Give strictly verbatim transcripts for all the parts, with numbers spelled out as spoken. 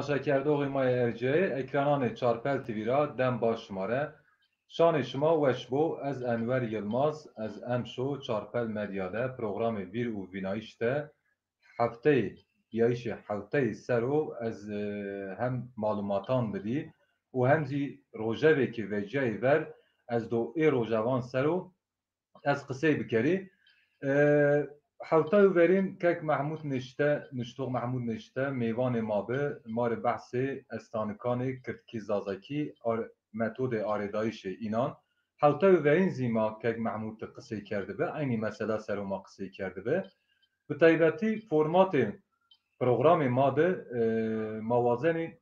Temaşekerdoxê ma yê erciyayê ekrananê Çarpel T V ra dem baş şima re. Şanê şima weş bo, ez Enwer Yilmaz, ez emşo Çarpel Medya de programê Vîr û Vînayîş de hefteyê, biyayîşê hefteyê ser o ez, e, hem malûmatan bidî û hem zî rojevekî veciyayê ver ez do ê rojevan ser o ez qisey bikerî. E, hewta û verîn kek Mehmûd Nişte, Niştox Mehmûd Nişte mêvanê ma bi, ma rê behsê estanikanê kirdkî zazakî ar-, metodê arêdayîşê înan. Hewta û verîn zî ma kek Mehmûd di qisey kerdibe, eynî mesela ser o ma qisey kerdibe. Bi taybetî formatê programê ma de, e, ma wazenî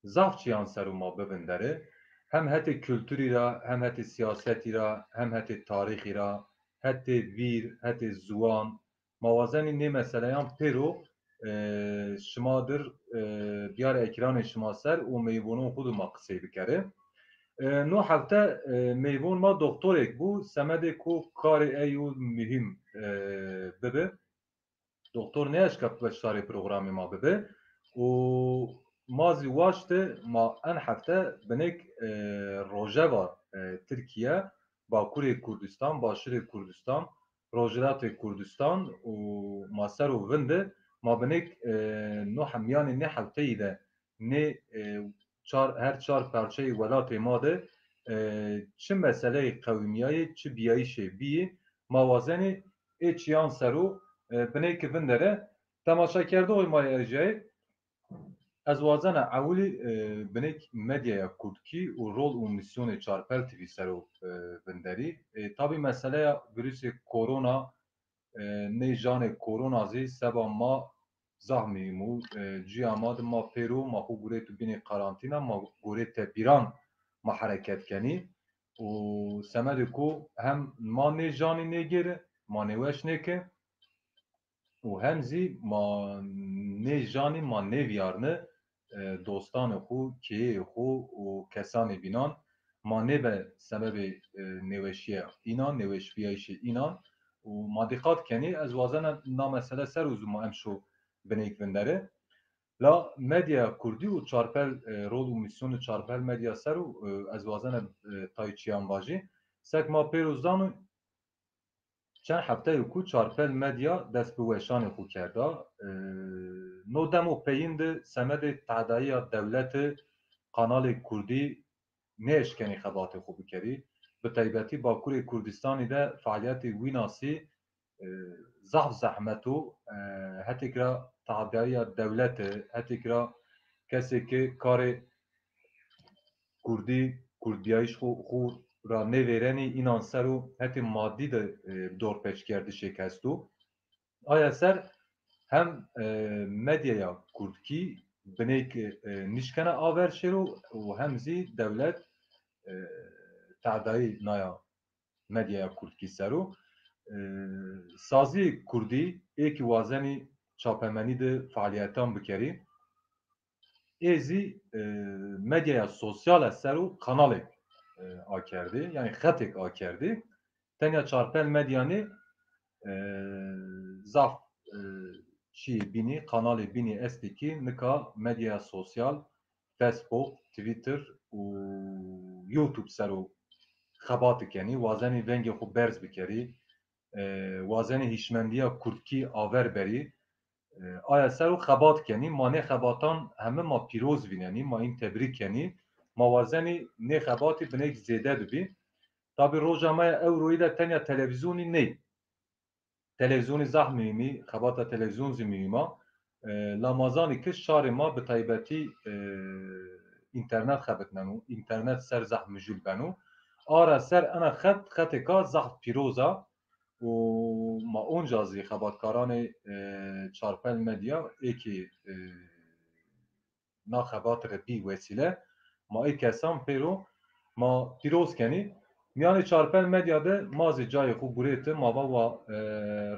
zaf çiyan ser û ma bibin derê. Hem hetê kulturî ra, hem hetê siyasetî ra, hem hetê tarîxî ra, hetê vîr, hetê ziwan. Ma wazenî nê meseleyan pêro, e, şima dir, e, biyar ekranê şima ser û meyvûnûn xwe di ma qisey bikere. E, no hefte, e, meyvûn ma doktorêk bû, semedê ku karê ey û muhîm, e, bibe. Doktor nêeşka beşdarê programê ma bibe û ma zî waşte ma en hefte binêk, e, rojeva, e, Tirkiye, Bakurê Kurdistan, Başûrê Kurdistan, Rojhilatê Kurdistan û ma ser û vinde ma binêk, e, no hemiyanê nê hefteyî de nê, e, çar, her çar parçeyê welatê ma de, e, çi meseleyê qewimiyayê, çi biyayîşê biyê, ma wazenê ê çiyan ser û, e, binêki vindere. Temaşekerdoxê ma yê erciyayê, ez wazena ewilî, e, binêk medyaya kurdkî û rol û mîsyonê Çarpel T V ser o, e, vinderî. E, tabî meseleya vîrusê korona, e, nê janê korona zî seba ma zaf muhîm û, e, cuya ma di ma pêro ma xwe gurêt û bînê karantîna, ma gorê tepîran ma hereket kenî û semedê ku hem ma nê janî nêgêre, ma nêweş nêke û hem zî ma nê janî ma nêviyarne, e, dostanê xwe, keyeyê xwe û kesanê bînan ma nêbe sebebê, e, nêweşiya înan, nêweşbiyayîşê înan û ma dîqat kenî, ez wazena na mesele ser û zû ma emşo binêk vindere. La medyaya kurdî û Çarpel, e, rol û mîsyonê Çarpel Medya ser û, e, ez wazena, e, tay çiyan bajî. Sek ma pêro zano, çend hefteyê ku Çarpel Medya dest bi weşanê xwe kerda. E, no dem û peyîn de semedê tedayiya dewlete kanalê kurdî nêeşkenî xebatê xwe bikerî. Bi taybetî Bakurê Kurdistanî de fealiyetê wînasî, e, zaf zehmet û, e, hetêk ra tedayiya dewlete, hetêk ra kesê ke karê kurdî, kurdbiyayîş xwe, xwe ra nêvêrenî înan ser û hetê madî de, e, dorpêçkerdişêk hest û aya ser hem, e, medyaya kurdkî binêk, e, nişkene aver şêro û hem zî dewlet, e, tedayî naya medyaya kurdkî ser û, e, sazî kurdî êkî wazenî çapemenî de fealiyetan bikerî. Ê zî, e, medyaya sosyal e ser û kanalê, e, akerdê, yanî xetêk akerdê. Tenya Çarpel Medyanê, e, zaf, e, çiyê bînî, kanalê bînî estê kî nika medyaya sosyal, Facebook, Twitter û YouTube ser û xebat dikenî, wazenî vengê xwe berz bikerî, e, wazenî hişmendiya kurdkî aver berî, e, aya ser û xebat kenî. Ma nê xebatan heme ma pîroz vînenî, ma în tebrîk kenî. Ma wazenî nê xebatî binêk zêde bibî. Tabî roja me ya ewroyî de tenya televîzyonî ney. Televîzyonî zaf muhîmî, xebata televîzyon zî muhîm a. E, la ma zanî ki şarê ma bi taybetî, e, înternet xebitneno, înternet ser zaf mijûl beno. Ara ser ena xet, xetêka zaf pîroz a û ma onca zî xebatkaranê, e, Çarpel Medya êkê, e, na xebat re bî wesîle. Ma ê kesan pêro ma pîroz kenî. Miyanê Çarpel Medya de ma zî cayê xwe gurêti, ma va wa, e,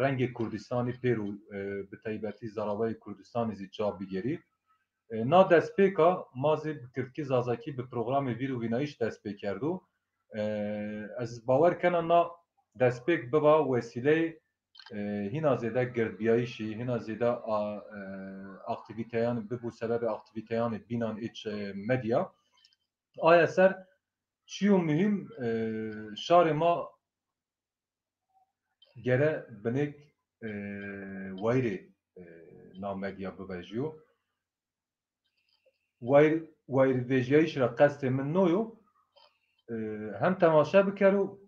rengê Kurdistanî pêro, e, bi taybetî zaravayê Kurdistanî zî ca bigêrî. E, na destpêka ma zî bi kirdkî zazakî bi programê Vîr û Vînayîş dest pê kerdo. E, ez bawer kena na destpêk biba wesîleyê e, hîna zêde girdbiyayîşî, hîna zêde a, e, aktîvîteyan bibû sebebê aktîvîteyanê bînan ê çe-, medya. Aya ser çiyo muhîm, e, şarê ma gere binêk, e, wayirê, e, na medya bivejiyo. Wayir, wayirvejiyayîş ra qestê min no yo, e, hem temaşe bikero,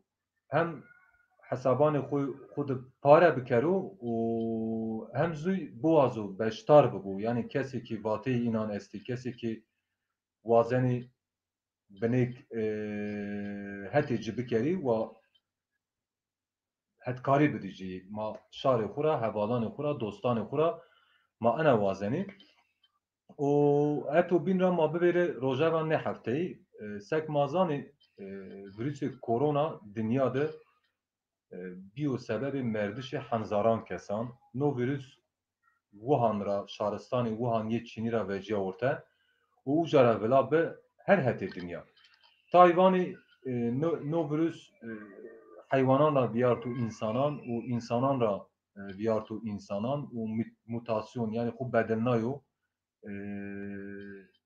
hem hesabanê xwe, xwe de pare bikero û hem zû biwazo beşdar bibo. Yanî kesê ki vateyê înan estî, kesê ki wazenî binêk, e, hetê ci bikerî wa hetkarî bidî cî. Ma şarê xwe ra, hevalanê xwe ra, dostanê xwe ra ma ena wazenî. Û heto bîn ra ma bibêre rojeva nê hefteyî, e, sek ma zanî, e, vîrusê korona dinya de, e, bîyo sebebê merdişê hemzaran kesan. No vîrus Wuhan ra, şaristanê Wuhan yê Çînî ra veciya orte û uca ra vila bi her hetê dinya. Tayvanî, e, no, no vîrus, e, heywanan ra viyarto însanan û însanan ra, e, viyarto însanan û mut-, mutasyon, yanî xwe bedilnayo, e,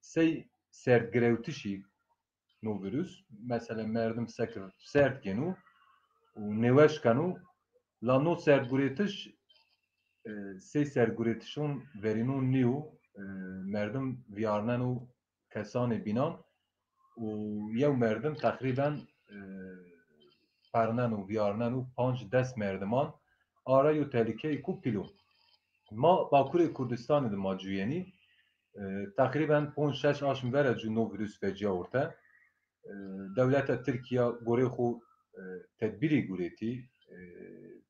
sey serdgirewtişî no vîrus. Mesela merdim sek serd gêno û nêweş keno. La no serdgurêtiş, e, sey serdgurêtişon verîno nîyo, e, merdim viyarneno kesanê bînan û yew merdim teqrîben, e, pernen û viyarnen û panc des merdiman ara yo tehlîkeyê ku pîl o. Ma Bakurê Kurdistanê de ma cuyenî, e, teqrîben ponc şeş aşm vere cû no vîrus veciya orte. E, dewleta Tirkiye gorê xwe, e, tedbîrî gurêtî. E,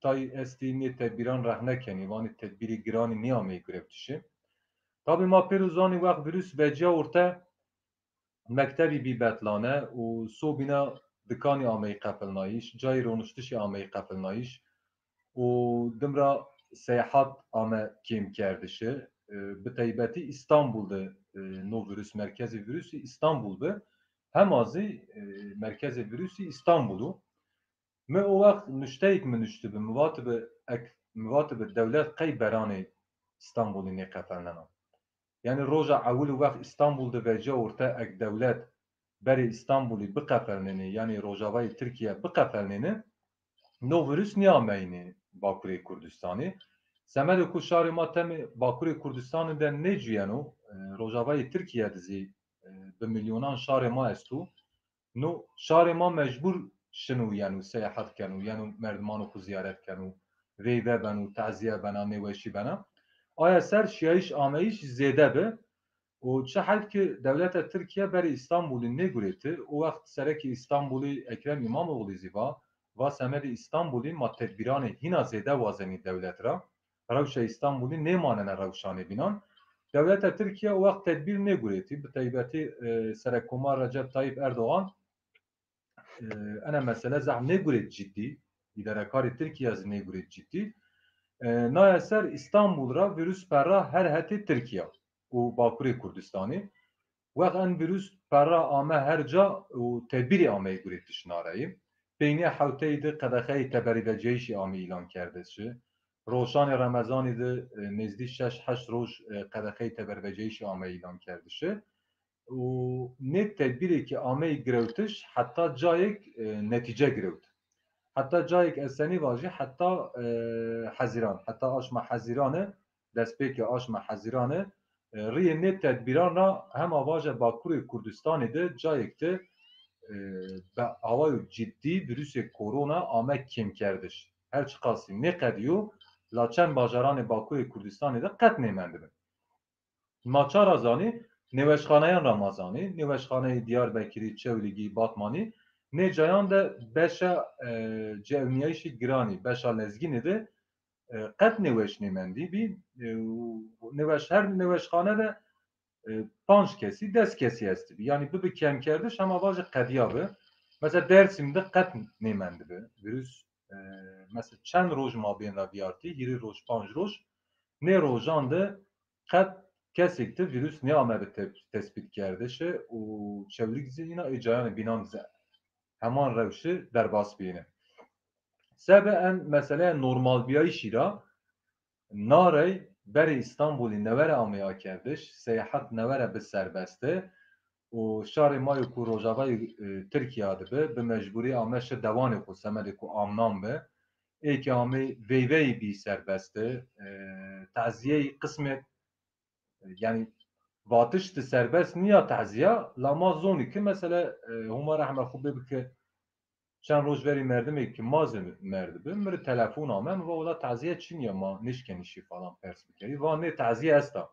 tay estî nê tedbîran rehne kenî, vanî tedbîrî giranî nîyameyî girewtişê. Tabî ma pêro zanî wext vîrus veciya orte, mektebî bî betlane û sobîna dikanî ameyî qefilnayîş, cayê roniştişê ameyî qefilnayîş û dimra seyahat ame kêmkerdişi. E, bi teybetî Îstanbul de, e, no vîrus, merkezê vîrusî Îstanbul bi. Hema zî, e, merkezê vîrusî Îstanbul o. Mi o wext nuşteyek mi nuştibi, mi vatibi ek, mi vatibi dewlet qey beranê Îstanbulî nêqefelnena. Yanî roja ewil û wext Îstanbul de veciya orte ek dewlet berê Îstanbulî biqefelnêne, yanî rojavayê Tirkiye biqefelnêne, no vîrus nîyameyîne Bakurê Kurdistanê. Semedê ku şarê ma temê Bakurê Kurdistanê de nêcuyeno, e, rojavayê Tirkiye de zî, e, bi milyonan şarê ma esto. No şarê ma mecbûr şino yeno seyahat keno, yeno merdimanê xwe ziyaret keno, veyve beno, taziye bena, nêweşî bena. Aya ser şiyayîş ameyîş zêde bi û çi heyf ki dewleta Tirkiye berê Îstanbulî nêgurêti. O wext serekê Îstanbulî Ekrem Îmamoglî zî va, va semedê Îstanbulî ma tedbîranê hîna zêde wazenî dewlet ra. Rewşa Îstanbulî nêmanene rewşanê bînan. Dewleta Tirkiye o wext tedbîr nêgurêtî. Bi teybetî, e, Serekkomar Recep Tayyip Erdogan, e, ene mesele zehf nêgurêt ciddî. Îdarekarê Tirkiye zî nêgurêt ciddî. E, naya ser Îstanbul ra vîrus perra her hetê Tirkiye û Bakurê Kurdistanê. Wext en vîrus perra ame her ca û tedbîrê ameyî gurêtiş nareyî. Peynîya hewteyî de qedexeyê teberîveciyayîşî ameyî îlan kerdişi. Roşanê Remezanî de, e, nêzdî şeş heşt roj, e, qedexeyê teberîveciyayîşî ameyî îlan kerdişi. Û nê tedbîrekî ameyî girewtiş heta cayek, e, netîce girewt. Heta cayek ez senî vajî, heta, e, Hezîran, heta aşma Hezîranê, destpêkê aşma Hezîranê, e, riyê nê tedbîran ra hema vaje Bakurê Kurdistanê de cayek de, e, bi awayo ciddî vîrusê korona ame kêmkerdiş. Her çiqasî nêqediyo, la çend bajaranê Bakurê Kurdistanê de qet nêmendibi. Ma ça ra zanî? Nêweşxaneyan ra ma zanî. Nêweşxaneyê Diyarbekirî, Çewlîgî, Batmanî, nê cayan de beşa, e, cewniyayîşî giranî, beşa lezgînê de, e, qet nêweş nêmendî bî. E, û nêweş, her nêweşxane de, e, panc kesî, des kesî estibî. Yanî bibi kemkerdiş, hema vaje qediya bi. Mesela Dersim de qet nêmendibi. Vîrus, e, mesela çend roj mabên ra viyartî, hîrê roj, panc roj. Nê rojan de qet kesek de vîrus nêame bi te-, tespît kerdişi û Çewlîg zî îna ê cayanê bînan zî heman rewşi derbas bîne. Sebe en meseleya normalbiyayîşî ra narey berê Îstanbulî newere amê akerdiş, seyahat newere bi serbest e û şarê ma yo ku rojavayê, e, Tirkiya dibi, bi mecbûrî ame şi dewanê xwe semedê ku amnan bi. Ê ki amê veyveyî bî serbest e, e, taziyeyî qismê, e, yanî vatiş di serbest niya taziya, la ma zonî ki mesele, e, Hûma rehme xwe bê bike, çend roj verî merdimê ki ma zî merdibi, mi ri telefon ame, mi va wela taziye çin ye, ma nişkenî şî falan pers bikerî. Va nê taziye esta.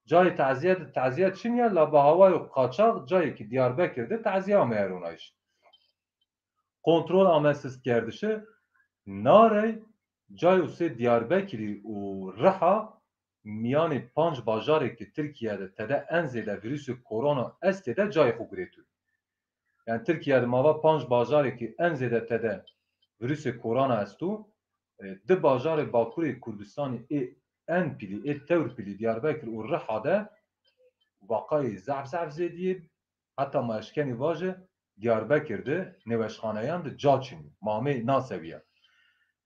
Cayê taziye di taziye çin ye, la bi hawayo qaçax cayê ki Diyarbekir de taziye ame eronayîş. Kontrol ame sistkerdiş e, narey cayo sê Diyarbekirî û Riha miyanê panc bajarê ki Tirkiye de tede en zêde vîrusê korona estê de cayê xwe girêtû. Yani Tirkiye de mava panc bajarê ki en zêde tede vîrusê korona esto, e, di bajarê Bakurê Kurdistanê ê en pîlî, ê tewr pîlî Diyarbekir û Riha de vaqayê zehf zehf zêdiyê, heta ma eşkenî vaje Diyarbekir de nêweşxaneyan de ca çinî, mamê nasewiye.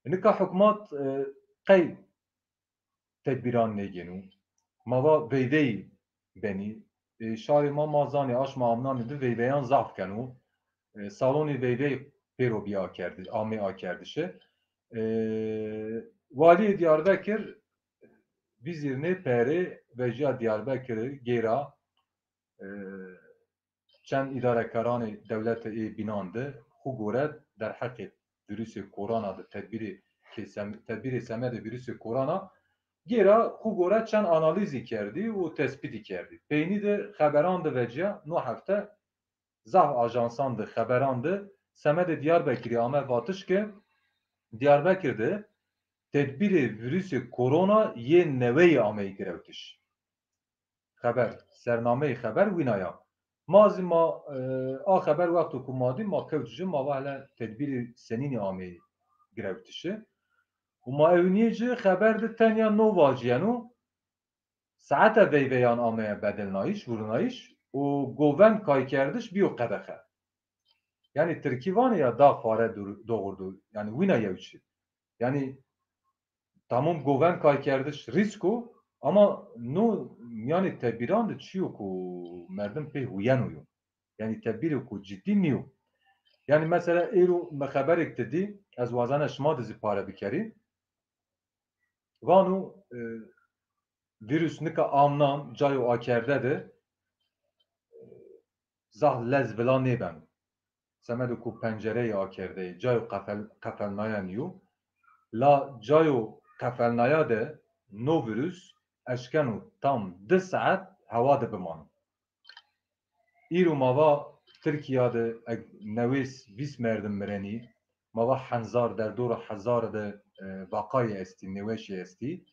Nika hikûmat, e, qey tedbîran nêgêno. Ma va veyveyî benî. E, şarê ma, ma zanê aşma amnanê di veyveyan zaf keno. E, salonê veyveyî pêro bî akerdi-, amê akerdişi. E, Waliyê Diyarbekir vîzîrnê perê veciya Diyarbekirê gêra, e, çend îdarekaranê dewlete ê bînan de xwe gore derheqê vîrusê korona de tedbîrê kê sem-, tedbîrê semedê vîrusê korona gêra xwe gore çend analîzî kerdî û tespîtî kerdî. Peynî de xeberan de veciya no hefte zaf ajansan de xeberan de semedê Diyarbekirî ame vatiş ke Diyarbekir de tedbîrê vîrusê korona yê neweyî ameyî girewtiş. Xeber, sernameyê xeber wîna ya. Ma zî ma, e, a xeber wexto ku ma dî, ma kewt ji, ma va hele tedbîrê senînî amê girewtişi. Û ma ewniyê ci xeber di tenya no vaciyeno, saete veyveyan ameye bedilnayîş, vurunayîş û govend kaykerdiş biyo qedexe. Yani tirkî vanê ya da fare dur-, doğurdu. Yani wîna yew çi. Yani tamam govend kaykerdiş rîsk o, ama no miyanê tedbîran de çi yo ku merdim pê huyeno yo. Yani tedbîrê ku cidî niyo. Yani mesela êro me xeberek te dî, ez wazena şima de zî pare bikerî. Vano, e, vîrus nika amnan cayo akerde de, e, zaf lez vila nêben. Semedê ku pencereyê akerdeyê, cayo qefel-, qefelnaya niyo. La cayo qefelnaya de no vîrus eşkeno tam di saet hewa de bimano. Îro mava Tirkiya de eg newês vîst merdim mirenî, mava henzar derdora hezar de, e, vaqayê estî, nêweşê estî.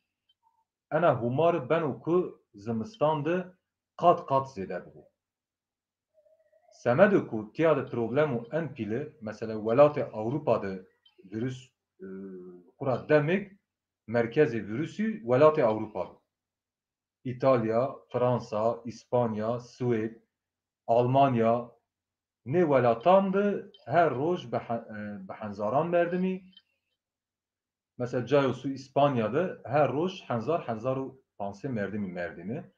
Ena hûmar beno ku zimistan de qat qat zêde bibe. Semedê ku tiya de problemo en pîle, mesela welatê Ewropa de vîrus, e, xura demêk merkezê vîrusî welatê Ewropa be. Îtalya, Fransa, Îspanya, Swêd, Almanya, nê welatan de her roj bi he-, e, bi henzaran merdimî, mesela cayo sû Îspanya de her roj henzar, henzar û pansê merdimî merdîne.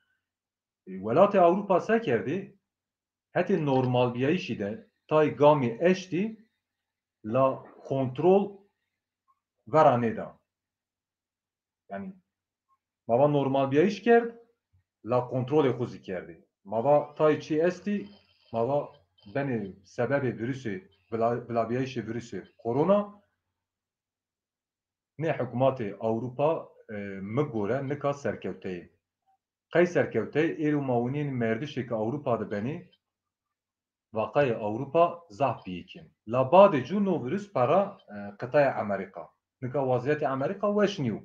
E, welatê Ewropa se kerdî, hetê normalbiyayîşî de tay gamî eştî la kontrol vera nêda. Yani mava normalbiyayîş kerd, la kontrolê xwe zî kerdî. Mava tay çi estî, mava benê sebebê vîrusê, vila-, vilabiyayîşê vîrusê korona, nê hikûmatê Ewropa, e, mi gore nika serkewteyê. Qey serkewteyê, êro ma winî merdişê ke Ewropa de benî, vaqayê Ewropa zaf biyîkin. La badê cû no vîrus para, e, qitaya Amerîka. Nika waziyetê Amerîka weş nîyo.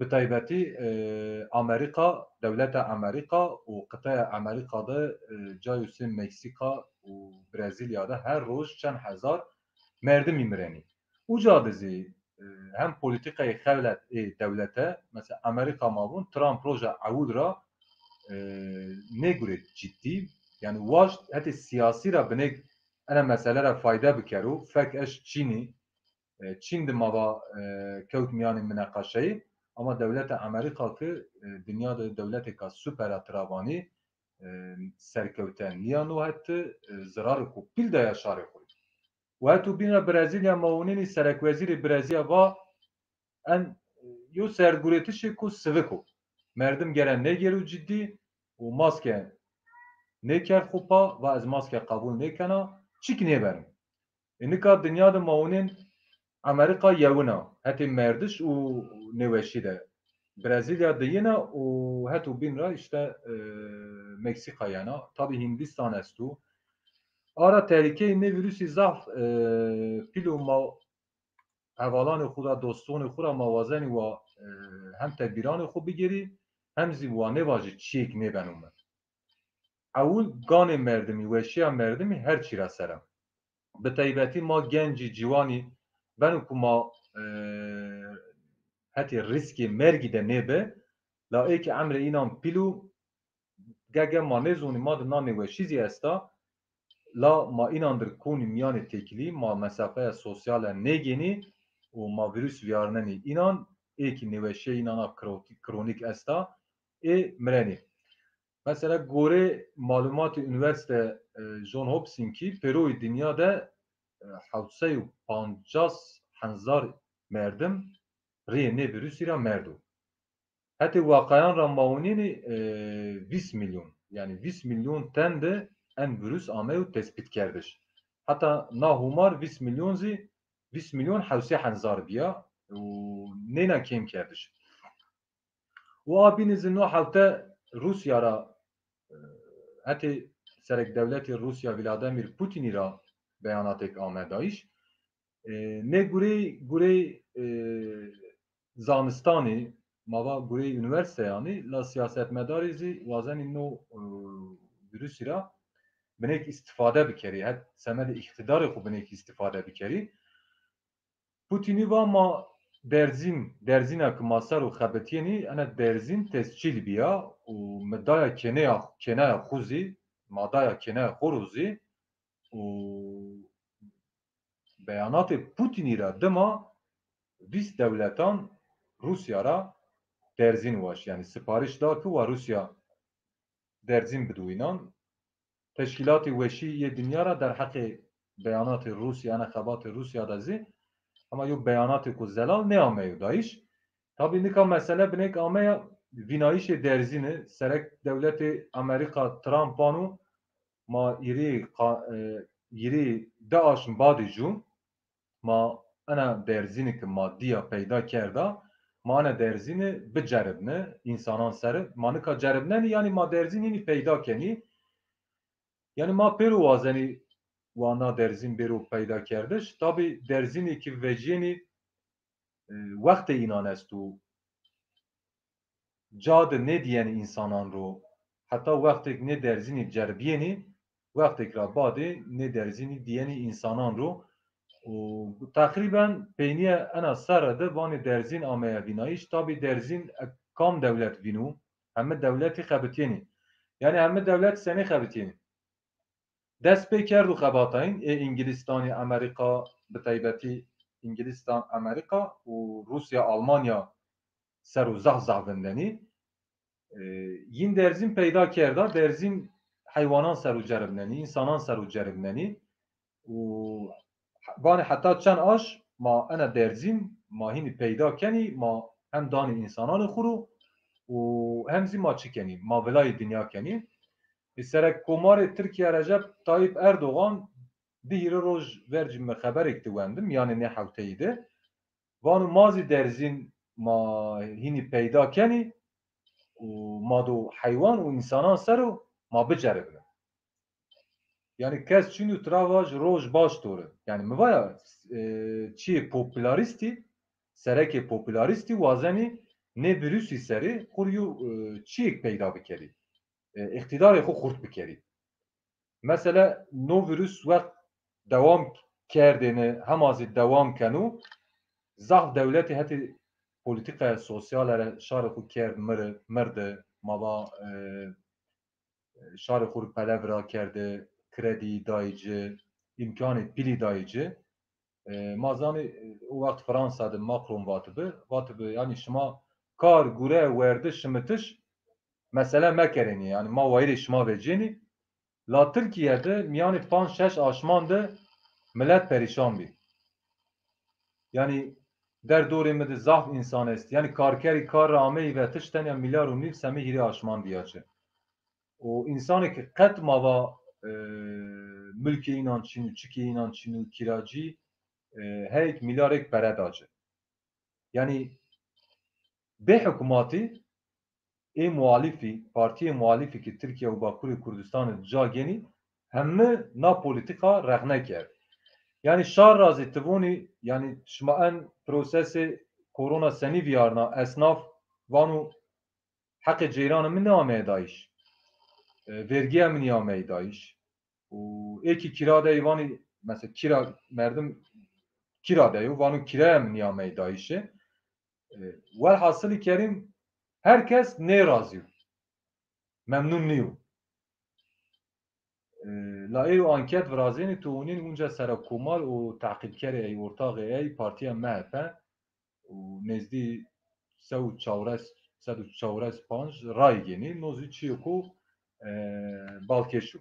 Bi taybetî, e, Amerîka, dewleta Amerîka û qitaya Amerîka de, e, cayo sê Meksîka û Brezîlya de her roj çend hezar merdimî mirenî. Uca de zî, e, hem polîtîkayê xewlet ê dewlete, mesela Amerîka ma bûn, Trump roja ewil ra, e, nêgurêt ciddî, yani waşt hetê siyasî ra binêk ene mesele ra fayde bikero, fek eş Çînî, E, Çîn di mava e, kewt miyanê mineqaşeyê, ama dewleta Amerîka ki e, dinya de dewleteka supera tiravanî e, serkewte niya no het e, zirarê ku pîl daya şarê xwe. Û het û bîn re Brezîlya mawinênî serekwezîrê Brezîlya va en yo sergurêtişê ku sivik o. Merdim gere negêro cidî û maske nêkerd xwe pa, va ez maske qebûl nêkena, çik nêberim. Ê nika dinya de mawinên Amerîka yewina, hetê merdiş û nêweşî de. Brezîlya diyina û het û bîn re işte e, Meksîka yana. Tabî Hindistan esto. Ara tehlîkeyê nê vîrusî zaf e, pîl û ma hevalanê xwe ra, dostonê xwe ra ma wazenî wa e, hem tedbîranê xwe bigirî, hem zî wa nêvajî çiyêk nêbeno me. Ewil ganê merdimî, weşiya merdimî her çî ra ser e. Bi taybetî ma gencî, ciwanî beno ku ma e, hetê rîskê mergî de nêbe, la ê ki emrê înan pîl û gege ma nêzonî ma di na nêweşî zî esta, la ma înan dir konî miyanê têkilî, ma mesafeya sosyale nêgênî û ma vîrus viyarnenî înan, ê ki nêweşiya înan a kroti-, kronîk esta, ê mirenî. Mesela gorê malumatê Unîversîte e, John Hopkinsî, pêroyê dinya de e, hewt sey û pancas hezar merdim rê nê vîrusî ra merdo. Hetê waqayan ra mawinênî e, vîst milyon, yanî vîst milyon ten de en vîrus ameyo tespîtkerdiş. Heta na hûmar vîst milyon zî, vîst milyon hewt sey hezar biya û nêna kêmkerdiş. Û a bînî zî no hewte Rûsya ra e, hetê serekdewletê Rûsya Vladimir Putinî ra beyanatek ame dayîş. E, nê gurê, gurê e, zanistanî, mava gurê unîversîteyanî, la siyasetmedarê zî wazenî no e, vîrusî ra binêk îstîfade bikerî, het semedê îqtîdarê xwe binêk îstîfade bikerî. Putinî va ma derzîn, derzîna ki ma ser û xebitiyênî, ene derzîn tescîl biya û mi daya kêneya, kênaya xwe zî, ma daya kênaya xwe ro zî û beyanatê Putinî ra dima vîst dewletan Rûsya ra derzîn waş, yanî sipariş da ki wa Rûsya derzîn bidwînan. Teşkîlatê Weşî yê Dinya ra derheqê beyanatê Rûsya, ene xebatê Rûsya de zî hema yo beyanatê ku zelal nêameyo dayîş. Tabî nika mesele binêk ameya vînayîşê derzînî, serek dewletê Amerîka Trump vano ma îrî qa-, e, îrî di aşm badê cû ma ena derzînî ki ma diya peyda kerda, ma ena derzînî biceribne însanan ser. Ma nika ceribnenî, yanî ma derzîn hînî peyda kenî. Yanî ma pêro wazenî wana derzîn bêro peyda kerdiş. Tabî derzînî ki vecîyênî e, wextê înan esto. Ca de nêdiyenî însanan ro. Heta wextêk nê derzînî ceribiyênî, wextêk ra badê nê derzînî diyenî însanan ro. Û teqrîben peyniye ena serre de vanê derzîn ameya vînayîş. Tabî derzîn e, kam dewlet vîno? Heme dewletî xebitiyênî. Yanî heme dewlet senê xebitiyênî? Dest pê kerd û xebatayîn ê Îngilîstanê, Amerîka, bi taybetî Îngilîstan, Amerîka û Rûsya, Almanya ser û zaf zaf vindenî. E, yîn derzîn peyda kerda, derzîn heywanan ser û ceribnenî, însanan ser û ceribnenî. Û vanê heta çend aş ma ena derzîn, ma hînî peyda kenî, ma hem danî însananê xwe ro û hem zî ma çi kenî, ma vilayê dinya kenî. Ê Serek Komarê Tirkiye Recep Tayyip Erdogan di hîrê roj ver jî min xeberêk di wendim, yanê nê hewteyî de. Vano ma zî derzîn ma hînî peyda kenî û ma do heywan û însanan ser o ma biceribne. Yanî kes çîn û tira va ji roj baş tore. Yanî mi vaya e, çiyê popularîstî, serekê popularîstî wazenî nê vîrusî serê xwe rî e, çiyêk peyda bikerî. E, îqtîdarê xwe xurt bikerî. Mesele no vîrus wext dewam kerdêne, hema zî dewam keno, zaf dewletê hetê polîtîkaya sosyale re şarê xwe kerd mir, mirdi, mava e, şarê xwe rê pele vira kerde, kredî dayî ci, îmkanê pîlî dayî ci. E, ma zanî, e, o wext Fransa de Macron vatibi, vatibi, yanî şima kar, gure, werdiş, şimitiş mesele mekerênî. Yanî ma wayirê şima vecênî. La Tirkiye de miyanê panc şeş aşman de milet perîşan bî. Yanî derdorê min de zaf însan est. Yanî karkerî kar re ameyî ve tiş tenya milyar û nîv semê hîrê aşman diya çi. Û însanê ki qet mava, e, milkê înan çin û çikê înan çin û kiracî, e, heyek milyarek pere da ci. Yanî bê hikûmatî ê muhalîfî, partiyê muhalîfî ki Tirkiye û Bakurê Kurdistanê ca genî, hemî na polîtîka rexne kerd. Yanî şar razî tivonî, yanî şima en prosesê korona senî viyarna, esnaf vano heqê ceyranê min neameye dayîş. E, vergiya min ameye dayîş. Û êkî kira de vanî, mesela kira, merdim kira de yo, vano kiraya min ameye dayîşe. E, welhasilî kerîm, herkes nêrazî yo. Memnûn nîyo. E, la êro anket virazênî tu onîn unca serekomal û teqîbkerê ey, ortaxê ey, partiya M H P û nêzdî sed û çewres, sed û çewres panc ray genî, no zî çiyê ku, e, balkêş o.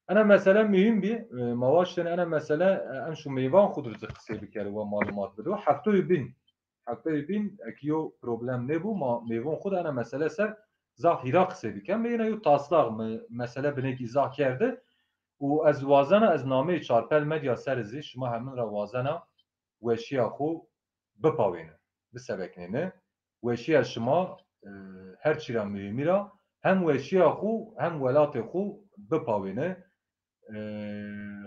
Ena mesele muhîm bî, e, ma waştên ena mesele, e, em şu mêvan xwe dir qisê bikere, we malumat bide. Heftê bîn, heftê bîn, eki yo problem nebû, ma mêvan xwe de ena mesele ser zaf hîra qisê bike. Me yine yo taslak, me, mesele binek îzah kerde. Û ez wazena, ez nameyê Çarpel Medya ser zî, şima hemin re wazena, weşiya xwe bipawêne, bisebeknêne. Weşiya şima, e, her çî ra muhîmî ra, hem weşiya xwe, hem welatê xwe bipawêne. E,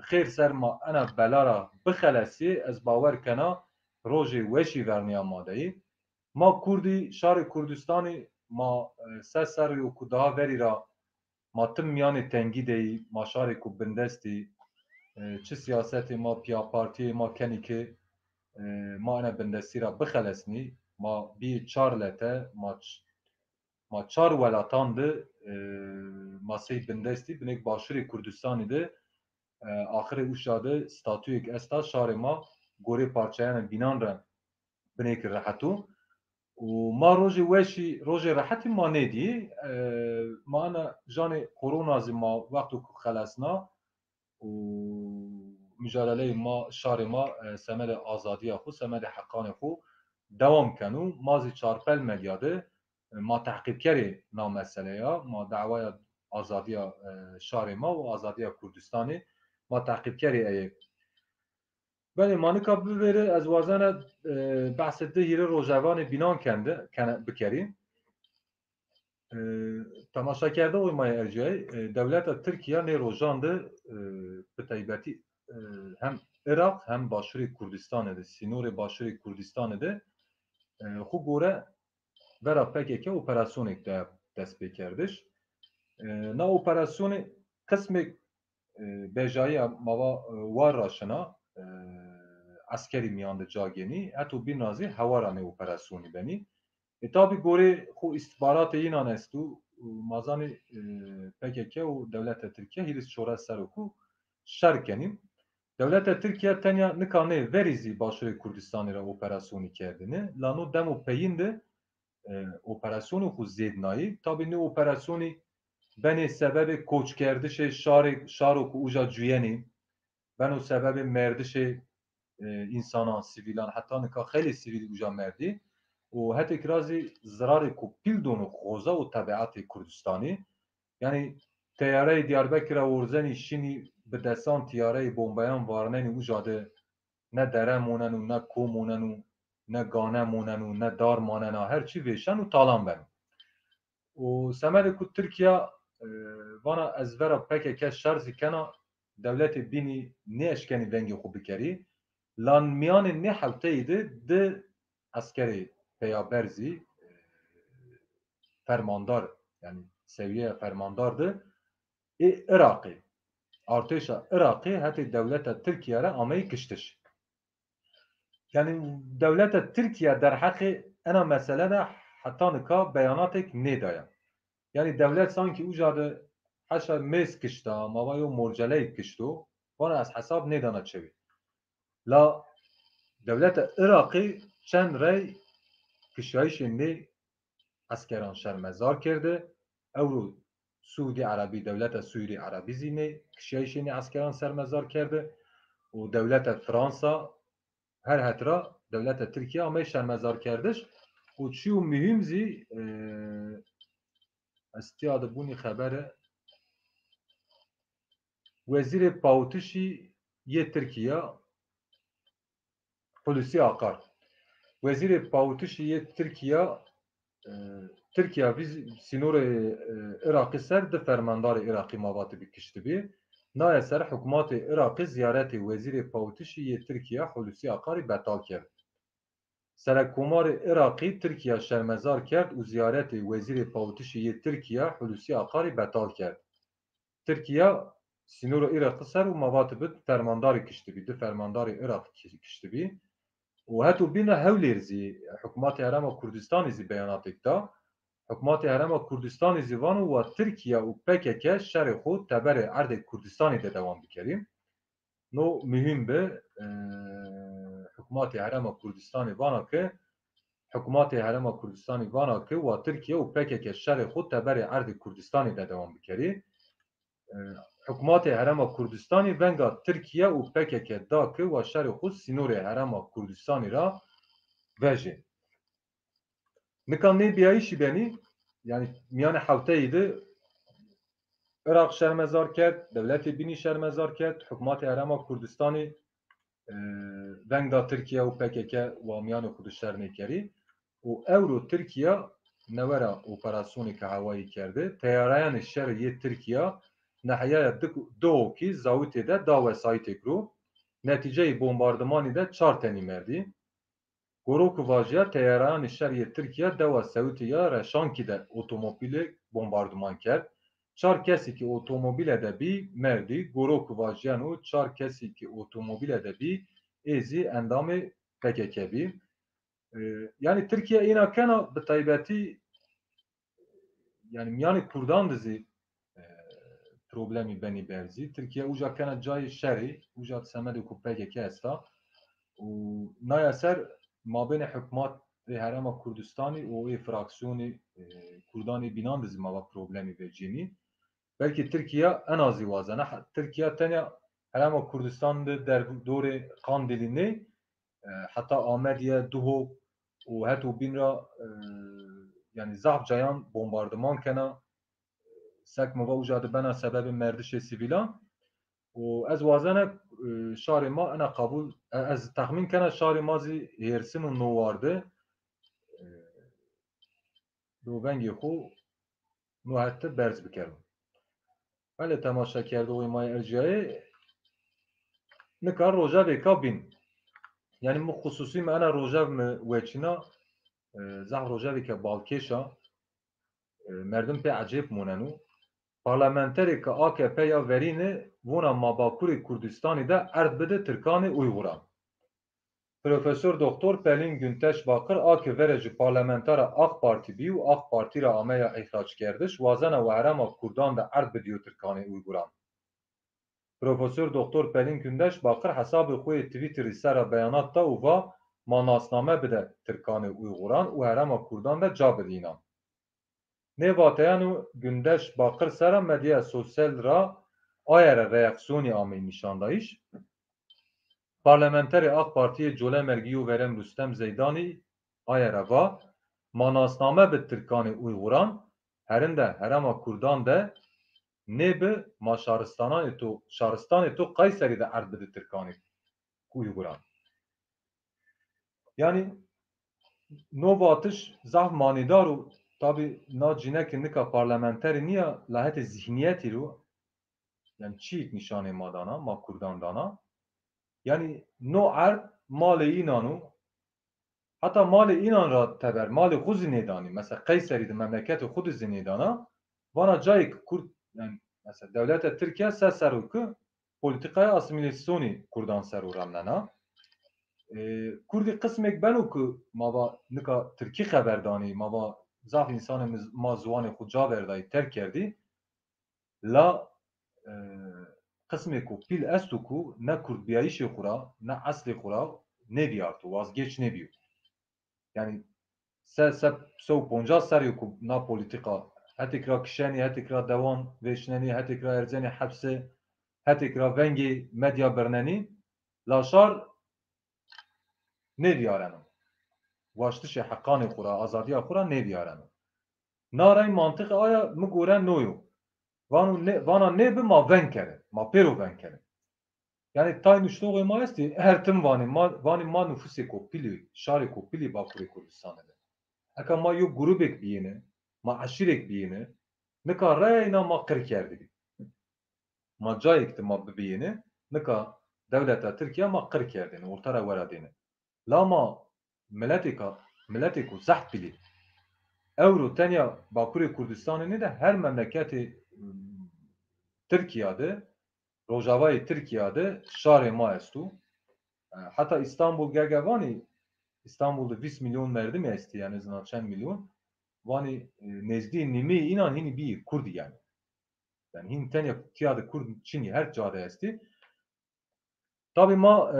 xêr ser ma ena bela ra bixelesî, ez bawer kena rojê weşî verniya ma de yî. Ma Kurdî, şarê Kurdistanî, ma, e, se serrî û ku daha verî ra ma tim miyanê tengî de yî, ma şarê ku bindestî, e, çi siyasetê ma, piya partiyê ma kenî ki, e, ma ene bindestî ra bixelesnî, ma bî çar lete, ma ç-, ma çar welatan de, e, ma sey bindestî, binek Başûrê Kurdistanî de, e, axirê uşa de statuyek esta, şarê ma gorê parçeyana bînan re binêkî rehet o. Û ma rojê weşî, rojê rehetî ma nêdî. E, ma ena janê korona zî ma wexto ku xelesna û mucadeleyê ma, şarê ma, e, semedê azadiya xwe, semedê heqanê xwe dewam keno. Ma zî Çarpel Medya de, e, ma teqîbkerê na meseleya, ma dawaya azadiya, e, şarê ma û azadiya Kurdistanê ma teqîbkerê eye. Belê, ma nika bivêre, ez wazena, e, behsê di hîrê rojevanê bînan kende, kene, bikerî. E, temaşakerde oy maye erciyayê, e, dewleta Tirkiye nê rojan de, e, bi taybetî, e, hem Iraq hem Başûrê Kurdistanê de, sînorê Başûrê Kurdistanê de, e, xwe gore vera P K K operasyonek de dest pê kerdiş. E, na operasyonê qismêk, e, bejayiya mava, e, war ra şina, e, eskerî miyan de ca genî, heto bîn ra zî hewara nê operasyonî benî. E, tabî gorê xwe îstixbaratê yînan esto, û ma zanî, e, P K K û dewleta Tirkiye hîris çores serok û şer kenî. Dewleta Tirkiye tenya nika nê, verî zî Başûrê Kurdistanê re operasyonî kerdine. La no dem û peyîn de, e, operasyonê xwe zêdnayî. Tabî nê operasyonî benê sebebê koçkerdişê şarê, şaro ku uca cuyenî, beno sebebê merdişê, e, însanan, sivîlan, heta nika xeylê sivîl uca merdî. Û hetêk ra zî zirarê ku pîl dono xoza û tebeatê Kurdistanî. Yanî teyareyê Diyarbekira werzenî şinî bi desan tiyareyê bombeyan varnenî uca de ne dere moneno, ne ko moneno, ne gane moneno, ne dar manena, her çî vêşen û talan beno. Û semedê ku Tirkiye, e, vana ez vera P K K şer zî kena, dewletê bînî nêeşkenî vengê xwe bikerî. Lan miyanê nê hewteyî de di eskerê peyaber zî, e, fermandar, yanî sewiyeya fermandar de ê Iraqê, artêşa Iraqê hetê dewleta Tirkiye re ameyî kiştiş. Yanî dewleta Tirkiye derheqê ena mesele de heta nika beyanatek nêdaye. Yanî dewlet sankî uca de heşa mêz kişta, mava yo morceleyê kişto, vana ez hesab nêdana çewî. La Dewleta Iraqê çend rey kişayîşên nê eskeran şermezar kirdi. Ewro Sûdî Erebî, dewleta Sûdî Erebî zî nê kişayîşên nê eskeran şermezar kirdi. Û dewleta Fransa her hetra dewleta Tirkiye amey şermezar kerdiş. Û çi û muhîm zî, e, ez tiya de bûnî xebere, Wezîrê Pawitişî yê Tirkiye Hulusi Akar. Wezîrê Pawitişî yê Tirkiye, e, Tirkiye vî sînorê, e, Iraqî ser di fermandarê Iraqî mavati bi kiştibî. Naye ser hikûmetê Iraqî ziyaretê Wezîrê Pawitişî yê Tirkiye Hulusi Akarî betal kerd. Serekkomarê Iraqî Tirkiye şermezar kerd û ziyaretê Wezîrê Pawitişî yê Tirkiye Hulusi Akarî betal kerd. Tirkiye sînora Iraqî ser û mavati bi fermandarê kiştibî, di fermandarê Iraq ki-, kiştibî. Û heto bîna Hewlêr zî, hikûmetê Herêma Kurdistanê zî beyanatêk da. Hikûmetê Herêma Kurdistanê zî vano wa Tirkiye û P K K şerê xwe teberê erdê Kurdistanê de dewam bikerî. No muhîm bi, e, hikûmetê Herêma Kurdistanê vana ki, hikûmetê Herêma Kurdistanê vana ki wa Tirkiye û P K K şerê xwe teberê erdê Kurdistanê de dewam bikerî. E, hikûmetê Herêma Kurdistanê venga Tirkiye û P K K da ki wa şerê xwe sînorê Herêma Kurdistanê ra vejê. Nika nê biyayîşî benî, yanî miyanê hefteyî de Iraq şermezar kerd, dewletê bînî şermezar kerd, hikûmetê Herêma Kurdistanê, e, veng da Tirkiye û P K K wa miyanê xwe de şer nêkerî. Û ewro Tirkiye newera operasyonê ke hewayî kerde, teyareyanê şerê yê Tirkiye nehiyaya Dik-, Duhokî Zawitê de da wesayîtêk ro. Netîceyê bombardimanî de çar tenî merdî. Goro ku vajiya teyareyanê şer yê Tirkiye dewa Sewitê ya Reşankî de otomobîlê bombardiman kerd. Çar kesî ki otomobîle de bî merdî. Goro ku vajiyeno çar kesî ki otomobîle de bî ê zî endamê P K K bî. E, yanî Tirkiye îna kena bi taybetî yanî miyanê Kurdan de zî, e, problemî benî berzî. Tirkiye uca kena cayê şerî, uca semedê ku P K K esta. Û naya ser mabênê hikûmetê Herêma Kurdistanê û ê fraksiyonê, e, Kurdanê bînan de zî mava problemî vecînî. Belkî Tirkiye ena zî wazena. He-, Tirkiye tenya Herêma Kurdistan de der-, dorê Qandilî nê, e, heta Amediye, Duhok û heto bîn ra, e, yanî zaf cayan bombardiman kena. Sek miva uca de bena sebebê merdişê sivîlan. Û ez wazena, e, şarê ma ena qabûl, e, ez texmîn kena şarê ma zî hêrsin û nowardi. E, do vengê xwe no hette berz bikerim. Belê temaşekerdoxê ma yê erciyayê, nika rojevêka bîn. Yanî min xusûsî me ena rojev mi weçîna, e, zaf rojevêke balkêş a, e, merdim pê ecêb moneno. Parlamenterê ke A K P ya verîne vona ma Bakurê Kurdistanê de erd bide Tirkanê Uyguran. Profesor Doktor Pelin Günteş Bakır a ki vere ji parlamentera AK Partî bî û AK Partî re ameya îhraçkerdiş, wazena we herêma Kurdan de erd bidiyo Tirkanê Uyguran. Profesor Doktor Pelin Gündeş Bakır hesabê xwe yê Twitterî ser re beyanat da û va, ma nasname bide Tirkanê Uyguran û herêma Kurdan de ca bidînan. Nê vateyan û Gündeş Bakır sera medya sosyal ra aye re reaksiyonî ameyî nîşandayîş. Parlamenterê AK Partiyê Colemêrgî û Verem Rustem Zeydanî aye re va, ma nasname bi Tirkanê Uyguran, herinde herêma Kurdan de nê bi ma şaristananê to, şaristanê to Kayserî de erd bide Tirkanê Uyguran. Yanî no vatiş zaf manîdar û tabî na cînekê nika parlamenterê niya, la hetê zihniyetî ro, yanî çîk nîşanê ma dana, ma Kurdan dana. Yanî no erd malê înan û heta malê înan ra teber, malê xwe zî nêdanî. Mesela Kayserî de memleketê xwe de zî nêdana. Vana cayê ki Kurd, yanî mesela dewleta Tirkiye ser ser û ki polîtîkaya asîmîlasyonî Kurdan ser û remnena. E, Kurdî qismêk beno ku mava nika Tirkî xeber danî, mava zaf însanê miz-, ma ziwanê xwe ca verdayî, terk kerdî. La, e, qismêk ku pîl esto ku ne kurdbiyayîşê xwe ra, ne eslê xwe ra, nêbiyarto, wazgeç nêbiyo. Yani se, se, se û ponca serê ku na polîtîka, hetêk ra kişenî, hetêk ra dewan vêşnenî, hetêk ra erzenî hepse, hetêk ra vengê medya birnenî, la şar nêviyareno. Waştişê heqanê xwe ra, azadiya xwe ra nêviyareno. Na rey mantiqê aya mi gore no yo. Vano ne, vana nêbi ma veng kere, ma pêro veng kere. Yani tay nuştoxê ma estî, her tim vanê, ma, vanê ma nufusê kopilî, şarê kopilî Bakurê Kurdistanê de. Eka ma yo grubek biyêne, ma eşîrek biyêne, nika reyna ma qir kerdibî. Ma cayek de ma bibiyêne, nika dewleta Tirkiye ma qir kerdêne, orta re wera dêne. Lama miletêka, miletêko zehf pilî. Ewro tenya Bakurê Kurdistanê nêde, her memleketê, ım, Tirkiya de, Rojavayê Tirkiya de şarê ma esto. E, heta Îstanbul gege vanî, Îstanbul de vîst milyon merdimê estî, yani zina çend milyon. Vanî, e, nêzdî nîmeyê înan hînî bîyî Kurd yani. Yani hîn tenya tiya de Kurd çinî, her ca de estî. Tabî ma, e,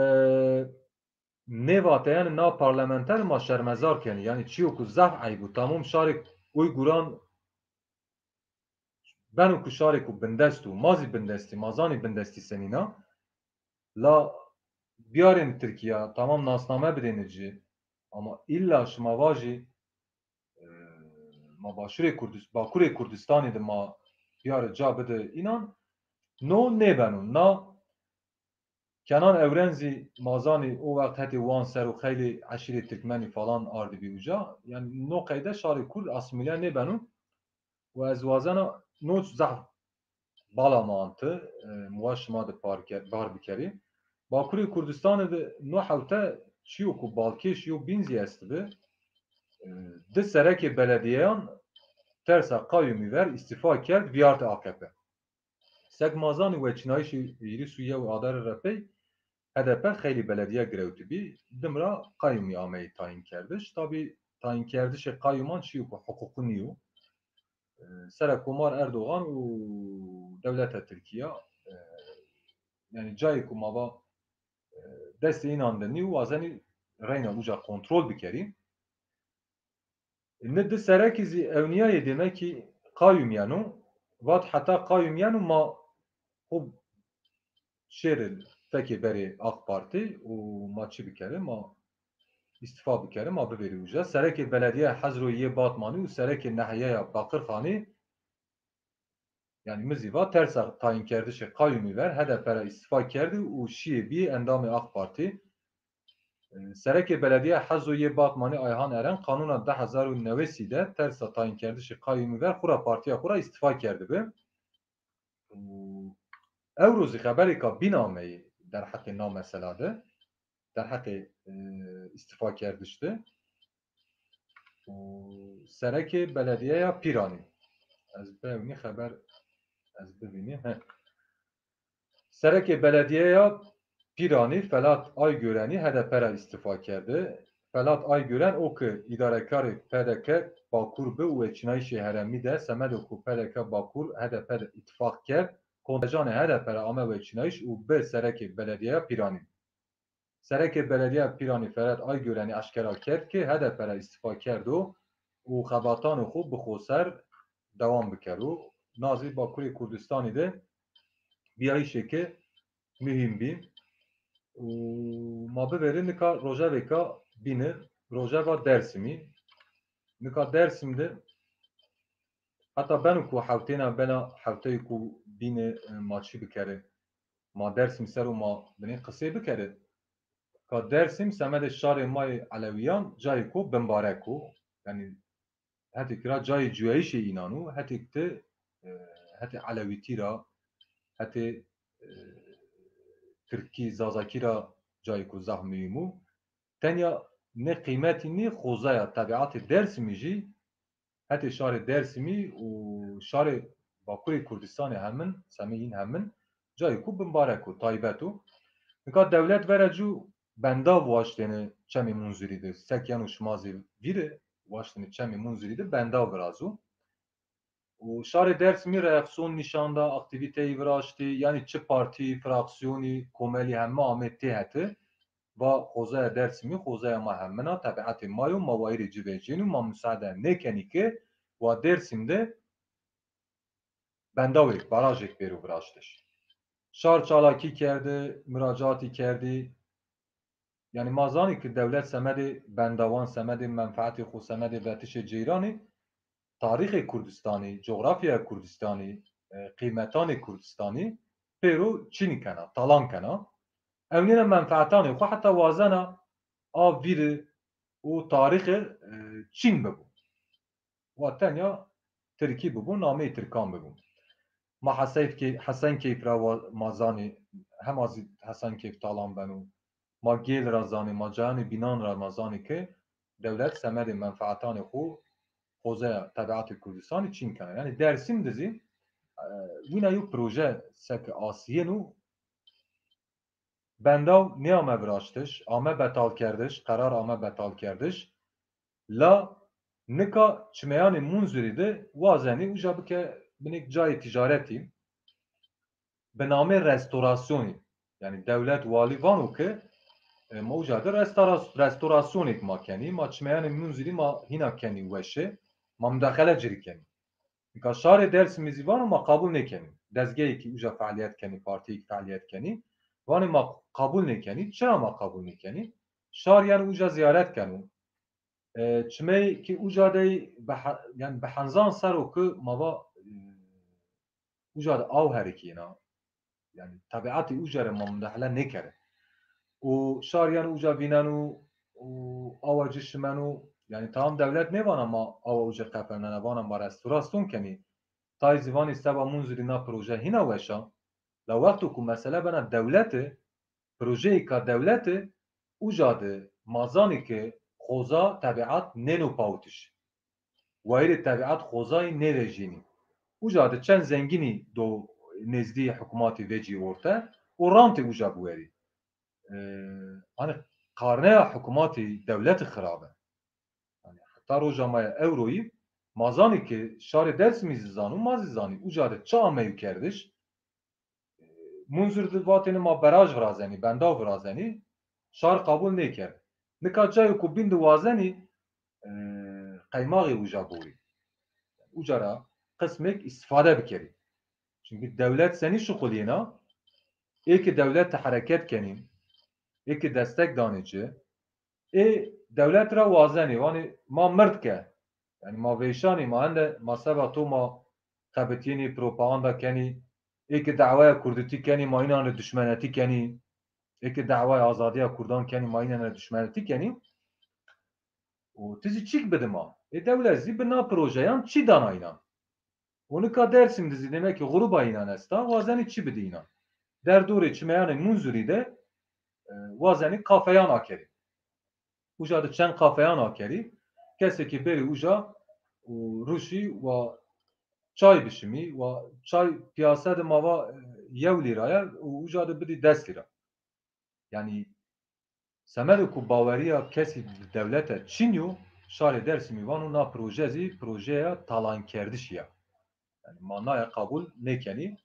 nêvateyan na parlamenter ma şermezar kenî. Yani çiyo ku zaf eyb û tamam şarê Uyguran beno ku şarê ku bindest û ma zî bindestî, ma zanî bindestî senîna. La biyarên Tirkiya tamam nasname bidêne ci. Ama îlla şima vajî, e, ma Başûrê Kurdis-, Bakurê Kurdistanê de ma biyare ca bide înan, no nêbeno. Na Kenan Evren zî ma zanî o wext hetê wan ser û xeylê eşîrê Tirkmenî falan ardibî uca. Yani no qeyde şarê Kurd asîmîle nêbeno. Û ez wazena no zehf bala ma ante, e, muwa şima de par ke-, bar bikerî. Bakurê Kurdistanê de no hewte çiyo ku balkêş yo bîn zî estibi, e, di serekê belediyeyan tersa qayûmî ver îstîfa kerd, viyarte A K P. Sek ma zanî weçînayîşê hîris û yew Adarê re pey H D P xeylî belediye girewtibî, dim ra qayûmî ameyî tayînkerdiş. Tabî tayînkerdişê qayûman çiyo ku hiqûqî nîyo. E, Serekomar Erdogan û dewleta Tirkiya, e, yani cayê ku ma va, e, destê înan de nîyo, wazenî reyna uca kontrol bikerî. Ni di serekî zî ewniyayê demekî qayûm yeno, vat heta qayûm yeno ma xwe şêre fekê berê A K Partî û ma çi bikere, ma îstîfa bikere, ma biverî uca. Serekê belediye Hezro yê Batmanî û serekê nehiyeya Baqirxanî, yani min zî va tersa tayînkerdişê qayûmî ver H D P re îstîfa kerdî û şiyê bî endamê A K Partî. Serekê belediye Hezo yê Batmanî Ayhan Eren qanûna du hezar û newesî de tersa tayînkerdişê qayûmî ver xwe ra partiya xwe ra îstîfa kerdibi. Û ewro zî xeberêka bîn ameyî derheqê na mesela de, derheqê, e, îstîfa kerdiş de. Û serekê belediyeya Pîranî. Ez bewnî xeber ez bivînî. He. Serekê belediyeya Pîranî Felat Aygörenî H D P re îstîfa kerde. Felat Aygören o ki îdarekarê P D K Bakur bi û weçînayîşê herêmî de semedê ku P D K Bakur H D P de îtifaq kerd, kontenjanê H D P re ame weçînayîş û bi serekê belediyeya Pîranî. Serekê belediyeya Pîranî Felat Aygörenî eşkera kerd ki H D P re îstîfa kerdo û xebatanê xwe bi xweser dewam bikero. Na zî Bakurê Kurdistanî de biyayîşeke muhîm bî. Û ma biverî nika rojevêka bîne, rojeva Dersimî. Nika Dersim de heta beno ku hewtêna bela hewteyê ku bîne, e, ma çi bikere? Ma Dersim ser û ma binê qisê bikere. Ka Dersim semedê şarê ma yê Elewiyan cayê ku bimbarek o. Yanî hetêk ra cayê cuyayîşê înan û hetêk de, e, hetê Elewîtî ra, hetê, e, Tirkî, Zazakî ra cayê ku zaf muhîm û tenya ne qîmetî nî xozaya tebiatê Dersimî jî hetê şarê Dersimî û şarê Bakurê Kurdistanê hemin, semê yîn hemin, cayê ku bimbarek û taybet û nika dewlet vere cû bendav waştêne Çemê Munzurî de. Sek yeno şima zî vîre waştêne Çemê Munzurî de bendav virazû. Û şarê Dersimî reaksiyon nîşan da, aktîvîteyî viraştî, yanî çi partî, fraksiyonî, komelî heme amê tê hete. va xozaya Dêrsimî, xozaya ma hemina, tebiatê ma yo, ma wayirê civejên û ma musade nêkenî ki wa Dêrsim de bendawêk, barajêk bêro viraştiş. Şar çalakî kerdi, muracaatî kerdî. Yani ma zanî ki dewlet semedê bendawan, semedê menfaetê xwe, semedê vetişê ceyranê tarîxê Kurdistanî, cografyaya Kurdistanî, e, qîmetanê Kurdistanî pêro çîn kena, talan kena. Ewnêne menfaetanê xwe heta wazena a vîri û tarîxê, e, çîn bibû. Wa tenya Tirkî bibû, nameyê Tirkan bibû. Ma Hesen Key-, Hesen Keyf ra wa-, ma zanî, hema zî Hesen Keyf talan beno. Ma gêl ra zanî, ma cayanê bînan ra ma zanî ki dewlet semedê menfaatanê xwe xozeya tebiatê Kurdistanê çîn kene. Yani Dersim de zî, e, wîna yo proje seke asiyên û bendaw nêame viraştiş, ame betalkerdiş, qerar ame betalkerdiş. La nika çimeyanê Munzurî de wazenî uca bike binêk cayê ticaretî. Bi namê restorasyonî. Yani dewlet, walî vano ki, e, ma uca de restara-, restorasyonek ma kenî, ma çimeyanê Munzurî ma hîna kenî weşe, ma mudaxele ci rî kenî. Nika şarê Dersimî zî vano ma qebûl nêkenî. Dezgehekî uca fealiyet kenî, partiyekî fealiyet kenî. Vanê ma qebûl nêkenî. Çira ma qebûl nêkenî? Şar yani uca ziyaret keno. E, çimeyekî uca dey bi he-, yani bi henzan ser o ki ma va, e, uca de aw herikîna. Yani tebiatê uca re ma mudaxele nêkere. Û şar yani uca vîneno û awa ci şimeno. Yani tamam dewlet nêvana ma awa uca qefelnene, vana ma restorasyon kenî. Tay zî vanî seba Munzurî na proje hîna weş a. La wexto ku mesele bena dewlete, projeyêka dewlete, uca de ma zanî ke xoza tebiat nêno pawitiş. Wayirê tebiat xozayî nêvejînî. Uca de çend zengînî do nêzdî hikûmatê vecî orte û rantê uca biwerî. Ee, hani karneya hikûmatê dewletê xirab e. Yani heta roja ma ya ewroyî ma zanî ke şarê Dersimî zî zano, ma zî zanî uca de çi ameyo kerdiş. Munzur di vatêne ma beraj virazenî, bendaw virazenî, şar qebûl nêkerd. Nika cayê ku bîn di wazenî, e, qeymaxê uca borî. Uca ra qismêk îstifade bikerî. Çünkü dewlet senî şixuliyêna, ê ki dewlet te hereket kenî, ê ki destek danê ci, ê dewlet ra wazenî, vanê ma mird ke. Yani ma vêşanî, ma hende ma seba to ma xebitînî, propaganda kenî, ê ki dawaya kurdîtî kenî, ma înan re duşmenetî kenî, ê ki dawaya azadiya kurdan kenî, ma înan re duşmenetî kenî. Û ti zî çîk bidi ma? Ê dewlet zî bi na projeyan çî dana înan? Û nika Dersim de zî demek ki gruba înan esta, wazenî çi bidi înan? Derdorê çimeyanê Munzurî de, e, wazenî kafeyan akerî. Uca de çend kafeyan akerî. Kesekî berî uca û rûşî wa çay bişimî, wa çay piyase de ma va, e, yew lîra ye û uca de bidî des lîra. Yani semedo ku baweriya kesî bi dewlete çin yo, şarê Dersimî vano na proje zî projeya talankerdişî ya. Yani ma naya qebûl nêkenî.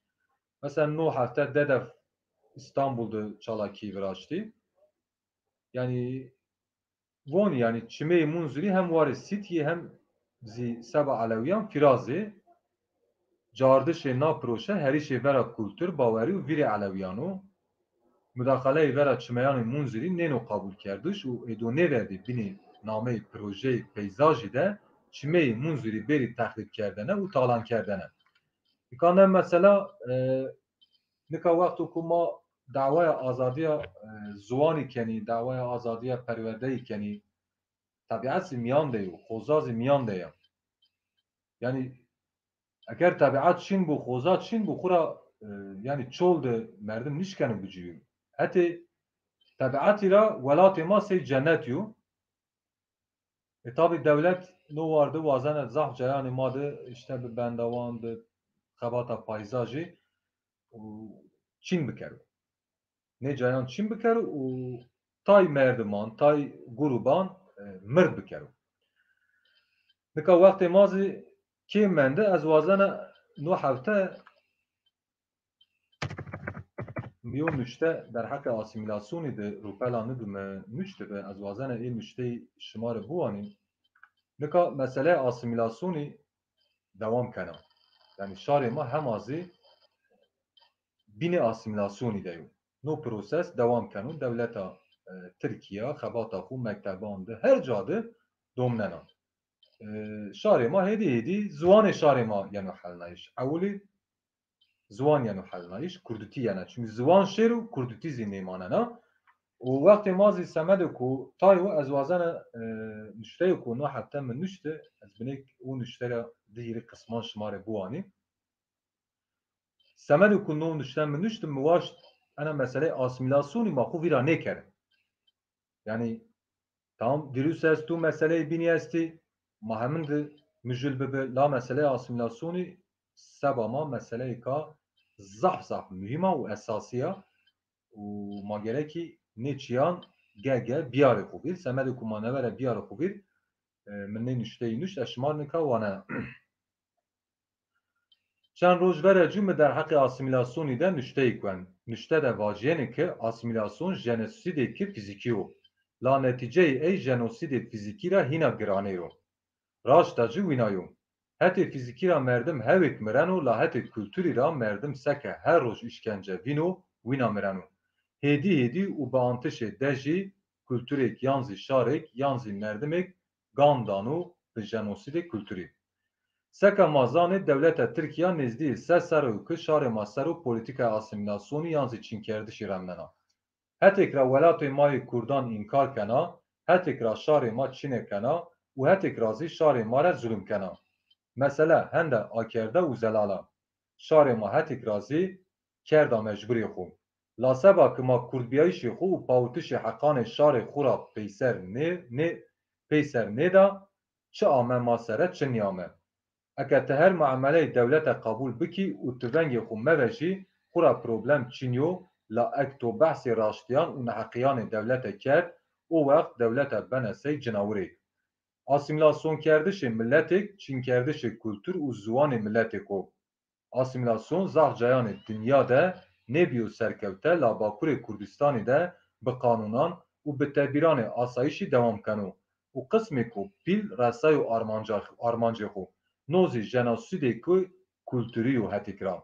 Mesela no hefte dedef İstanbul de çalakî viraştî. Yani vonî yani çimeyê Munzurî hem warê Sîtiyê hem zî seba Elewiyan firazê. Cardişê na proje herîşê vera kultur, bawerî û vîrê Elewiyan o. Mudaxaleyê vera çimeyanê Munzurî nêno qebûlkerdiş û êdo nêverdî binê nameyê projeyê peyzajî de çimeyê Munzurî bêrî texrîbkerdene û talankerdene. Îka ne mesela, e, nika wexto ku ma dawaya azadiya, e, ziwanî kenî, dawaya azadiya perwerdeyî kenî, tebiat zî miyan de yo, xoza zî miyan de ya. Yani eger tebiat çin bû, xoza çin bû, xura, e, yani çol de merdim nişkeno bicivî. Hetê tebiatî ra welatê ma sey cennet yo. E, tabî dewlet no war de wazene zaf cayanê ma de işte bi bendawan, bi xebata payzajî û çîn bikero. Nê cayan çîn bikero û tay merdiman, tay gruban, e, mird bikero. Nika wextê ma zî kêm mende, ez wazene no hefte Yo nuşte derheqê asîmîlasyonî di rûpela nû de min nuştibe, ez wazena ê nuşteyî şima re biwanîm. Nika meseleya asîmîlasyonî dewam kena. Yanî şarê ma hema zî bînê asîmîlasyonî de yo. No proses dewam keno. Dewleta, e, Tirkiye xebata xwe mekteban de her ca de domnena. E, şarê ma hêdî hêdî ziwanê şarê ma yeno helnayîş. Ewilî ziwan yeno helnayîş, kurdîtî yene. Çünkü ziwan şêr û kurdîtî zî nêmanena. Û wextê ma zî semedê ku tayê we ez wazena, e, nuşteyê ku no hefte min nuşti, ez binêk û nuşte re di hîrê qisman şima re biwanî. Semedê ku no nuşte min nuşti, mi waşt ena meseleyê asîmîlasyonî ma xwe vîra nêkerin. Yanî tamam, dîrûs ez tu meseleyê bînî estî, ma hemin di mijûl bibi, la meseleyê asîmîlasyonî seba ma meseleyeka zaf zaf muhîm a û esasî ya û ma gerekî nê çiyan ge ge biyarê xwe vîr. Semedê ku ma nevere biyarê xwe vîr, e, min nê nuşteyî nuşt, ez şima nika wane. Çend roj vere cû mi derheqê asîmîlasyonî de nuşteyî kuen. Nuşte de vaciyêne ki asîmîlasyon jenosîdêki fîzîkî yo. La netîceyê ey jenosîdê fîzîkî ra hîna giranê yo. Raşta ci wîna yo. Hetê fîzîkî ra merdim hewêk mireno, la hetê kulturî ra merdim seke her roj îşkence vîno, wîna mireno. Hêdî hêdî û bi antişê dejî kulturêk yan zî şarêk yan zî merdimêk gan dano bi jenosîdê kulturî. Seke ma zanê dewleta Tirkiya nêzdîyê sed serre yo ki şarê ma ser o polîtîkaya asîmîlasyonî yan zî çînkerdişî remnena. Hetêk ra welatê ma yê kurdan înkar kena, hetêk ra şarê ma çîne kena û hetêk ra zî şarê ma re zulm kena. Mesele hende akerde û zelal a. Şarê ma hetêk ra zî kerda mecburê xwe. La seba ki ma kurdbiyayîşê xwe û pawitişê heqanê şarê xwe ra peyser nê, nê, peyser nêda, çi ame ma sere, çi nîyame. Eke ti her muameleyê dewlete qebûl bikî û ti vengê xwe mevejî, xwe ra problem çin yo, la ek to behsê raştiyan û neheqiyanê dewlete kerd, o wext dewlete bene sey cinawirêk. Asîmîlasyonkerdiş ê miletêk, çînkerdişê kultur û ziwanê miletêk o. Asîmîlasyon zaf cayanê dinya de nêbîyo serkewte, la Bakurê Kurdistanî de bi qanûnan û bi tedbîranê asayîşî dewam keno û qismêko pîl resayo armanca-, armancê xwe. No zî jenosîdêko kulturî yo hetêk ra.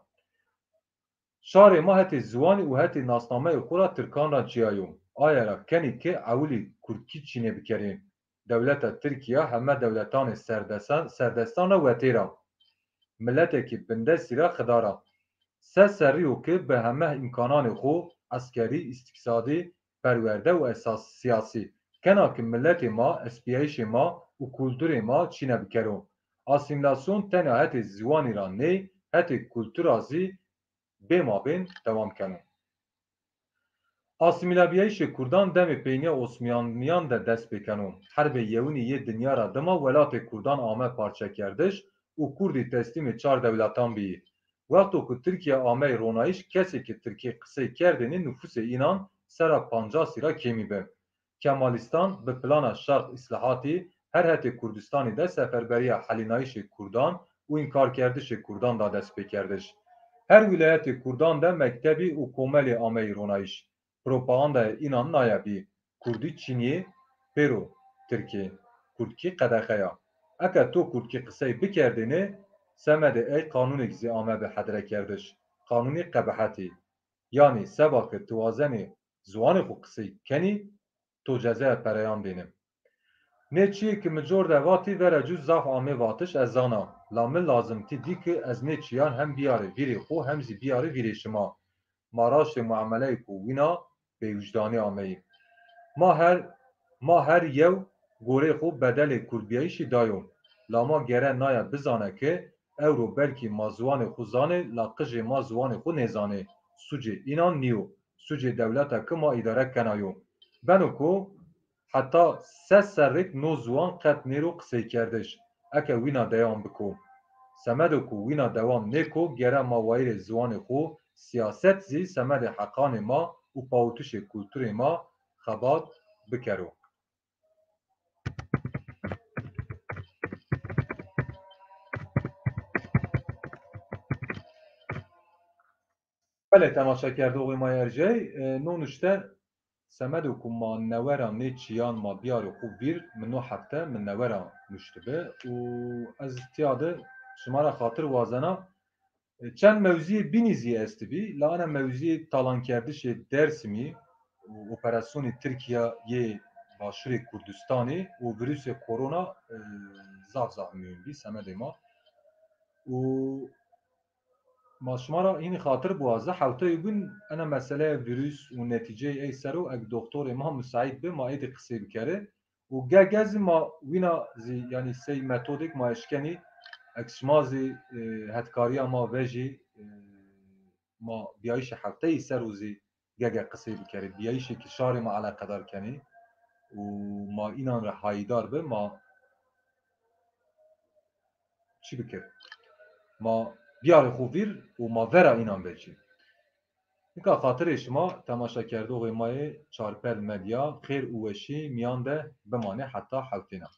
Şarê ma hetê ziwanî û hetê nasnameyê xwe ra tirkan ra ciya yo. Aye ra kenî ki ewilî kurdkî çînê bikerê. Dewleta Tirkiye heme dewletanê serdesa-, serdestan ra wetêr a. Miletekî bindestî ra xidar a. Sed serrî yo ki bi heme îmkananê xwe, eskerî, îstîksadî, perwerde û esas siyasî, kena ki miletê ma, espiyayîşê ma û kulturê ma çîne bikero. Asîmîlasyon tenya hetê ziwanî ra ney, hetê kultura zî bê mabên dewam keno. Asîmîlabiyayîşê kurdan demê peyniya Osmiyaniyan de dest pê keno. Herbê Yewinî yê dinya ra dima welatê kurdan ame parçekerdiş û kurdî teslîmê çar dewletan bîyî. Wexto ku Tirkiye amey ronayîş, kesê ki tirkî qisey kerdênê nufusê înan sera pancasî ra kêmî bi. Kemalîstan bi plana Şerq Îslahatî her hetê Kurdistanî de seferberiya helînayîşê kurdan û înkarkerdişê kurdan da destpêkerdiş. Her wîlayetê kurdan de mektebî û komelê ameyî ronayîş. Propagandayê înan naye bî. Kurdî çîniyê pêro tirkê. Kurdkî qedexe ya. Eke to kurdkî qisey bikerdênê, semedê ey qanûnêk zî ame bi hedrekerdiş. Qanûnê qebehetî. Yanî seba ke tu wazenê ziwanê xwe qisey kenî, to cezaya pereyan dêne. Nê çiyê ki mi cor de vatî vera cû zaf amê vatiş ez zana, la mi lazimtî dî ki ez nê çiyan hem biyarê vîrê xwe hem zî biyarê vîrê şima. Ma raştê muameleyê ku wîna bêwijdanî ameyî. Ma her, ma her yew gorê xwe bedelê kurdbiyayîşî dayo. La ma gere naya bizane ki ewro belkî ma ziwanê xwe zanê, la qijê ma ziwanê xwe nêzanê. Sucê înan nîyo. Sucê dewleta ki ma îdare kena yo. Beno ku heta sed serrêk no ziwan qet nêro qiseykerdiş, eke wîna dewam biko. Semedo ku wîna dewam nêko, gere ma wayîrê ziwanê xwe, siyaset zî semedê heqanê ma û pawitişê kulturê ma xebat bikero. Belê, temaşekerdoxê ma yê erjey, e, no nuşte semedo ku ma newera nê çiyan ma biyarê xwe vîr, min no hefte min newera nuştibi û ez tiya de şima ra xatir wazena, e, çend mewziyê bînî zî estibî, la ena mewziyê talankerdişê Dersimî û operasyonê Tirkiye yê Başûrê Kurdistanê û vîrusê korona, e, zaf zaf muhîm bî semedê ma. Û ma şima ra hînî xatir biwaze, hewteyê gund ena meseleya vîrus û netîceyê ey ser o, eg doktorê ma musaîd bi, ma êdî qisê bikeri. Û ge ge zî ma wîna zî, yanî sey metodek ma eşkenî, eg şima zî, e, hetkariya ma vejî, e, ma biyayîşê hewteyî ser o zî ge ge qisê bikeri. Biyayîşê ki şarê ma eleqedar kenî û ma înan re hayîdar bi, ma çi bikir? Ma biyarê xwe vîr û ma vera înan vecî. Nika xatirê şima temaşekerdoxê ma yê Çarpel Medya, xêr û weşî miyan de bimane heta hewtêna.